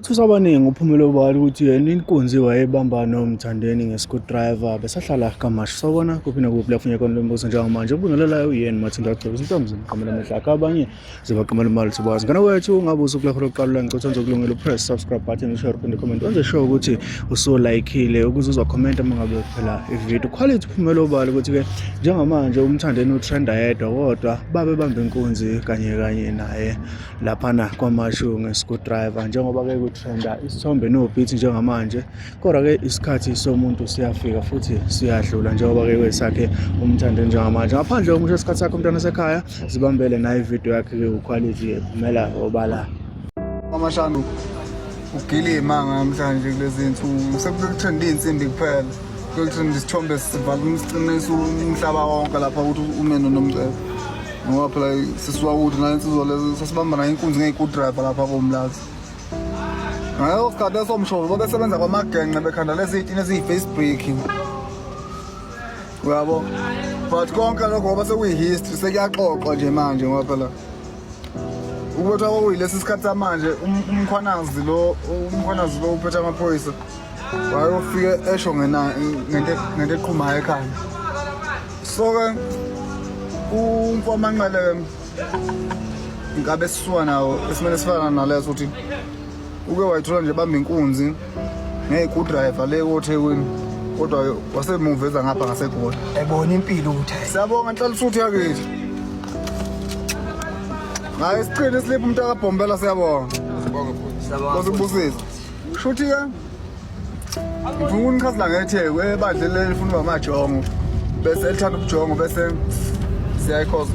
Thusa abaningi uphumele obala ukuthi yena inkunzi wayebamba noMthandeni nge-screwdriver besahlala KwaMashu. Sawubona kuphi nakuphi lapho unyaka lwembuso njengamanje ubingelelayo uyena Mathinda Gcobo izintombi zimqamela amehlo akhe abanye zibaqamela imali sibazi. Ngane wethu ungabe usuku lakho lokuqala la ngicela ukulungela upress subscribe button ushare uphinde comment wenze sure ukuthi usulaykhile ukuze uzokhomenta uma ngabe kuphela ivideo. Quality uphumele obala ukuthi-ke njengamanje uMthandeni utrenda yedwa kodwa babe bamba inkunzi kanye kanye naye laphana KwaMashu nge-screwdriver njengoba-ke kutrenda isithombe no-beat njengamanje kodwa-ke isikhathi somuntu siyafika futhi siyadlula njengoba-ke kwesakhe umthande njengamanje ngaphandle komusho isikhathi sakho umntwana sekhaya zibambele nayo ividiyo yakhe-ke uquality ephumela obala. Amashandu ugilima namhlanje kulezi nsuku sekutrend iy'nsimbi kuphela kutrend isithombe sivala umsiqinisa umhlaba wonke lapha ukuthi ume nonomcebo ngoba phela sisuka kuthi nale nsizwa lezi sasibamba nayo inkunzi ngey'kudriver lapha komlazi ngaleso sikhathi leso mshovo babesebenza kwamagenqe bekhanda lezi y'tini eziyi-face breaking uyabo but konke lokho ngoba sekuyi-history sekuyaxoxwa nje manje ngoba phela ukubethwa kwakuyilesi sikhathi samanje umkhwanazi lo umkhwanazi lo uphethe amaphoyisa wayofike esho ngento eqhumayo ekhanda so-ke umfomanqele-ke ngabe sisuka nawo esimele sifana naleso ukuthi uke wayithola nje bamba inkunzi ngeyikudriver le koThekwini kodwa wasemuveza ngapha ngaseGoli ebona impilo ukuthi siyabonga Nhlalisuthi yakithi hayi siqine isiliphu umuntu akabhombela siyabonga sibonga futhi shuthi ke ngifuna ukunichazela ngetheku ebandleni leli lifuna uba majongo bese elithanda ubujongo bese siyayikhoza.